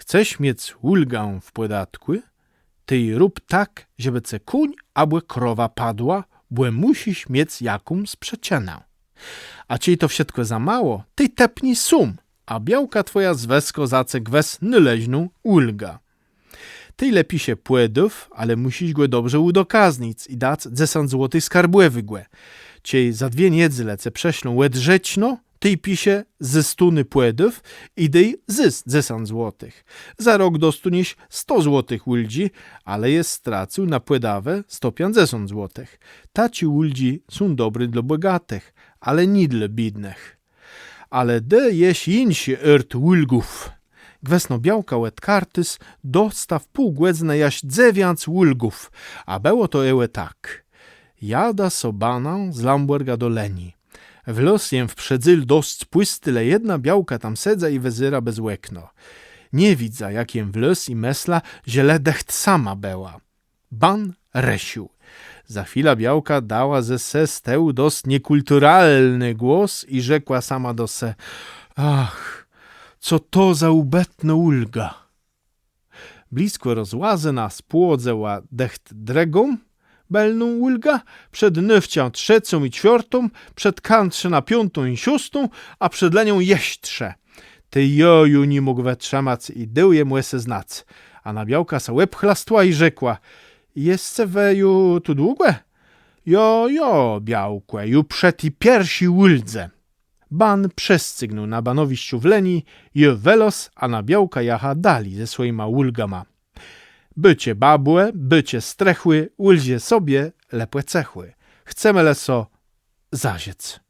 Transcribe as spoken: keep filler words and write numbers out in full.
Chcesz miec ùlgã w pòdatkù? Tej rób tak, żebë cë kóń abò krowa padła, bò mùszisz miec jakąs przëczënã. A czej to wszëtkò za mało, tej tepnij sóm, a białka twòja zwëskô za ce gwës nôleżną ùlgã. Tej le pisze pòdôw, ale mùszisz gò dobrze ùdokaznic i dac dzesãc złotëch skarbòwégò. Czej za dwie niedzele cë przëszlą òdrzeczno, tej pisze zôs tóny pòdôw i dôj zôs dzesãc złotëch. Za rok dostóniesz sto złotëch ùldżi, ale jes stracył na pòdôwë sto piãcdzesąt złotëch. Taczé ùldżi są dobré dlô bògatëch, ale nié dlô biédnëch. Ale dô jesz jinszi ôrt ùlgów. Gwësno białka òd Kartuz dosta w pół gòdzënë jaż dzewiãc ùlgów, a bëło to ò tak. Jadã so banã z Lãbòrga do Lëni. Wlôzł jem w przedzél dosc pùsti, le jedna białka tam sedza i wëzéra bez òkno. Nie widza, jak jem wlôzł, i mëszlã, że le dëcht sama bëła. Ban rësził. Za chwilã białka dała ze se z tëłu dosc niekùlturalny głos i rzekła sama do se: „Ach, co to za ùbëtnô ùlga!” Blëskò rozłazëna spłodzëła dëcht drëgą bëlną ùlgã, przed nôwczã trzecą i czwiôrtą, przed kãtrzëną piątą i szóstą, a przed Lënią jesz trzë. Tej jô ju ni mógł wëtrzëmac i dôł jem ò se znac. A na białka sã òbchlastła i rzekła: „Jesce wë ju tu długò?” „Jo, jo, białkò, ju przë ti pierszi ùldze.” Ban przëscygnął na banowiszczu w Lëni, jô wëlôzł, a na białka jacha dali ze swòjima ùlgama. Bëcé babò, bëcé strëchò, ùlżë sobie le pò cëchù. Chcemë le so zażëc.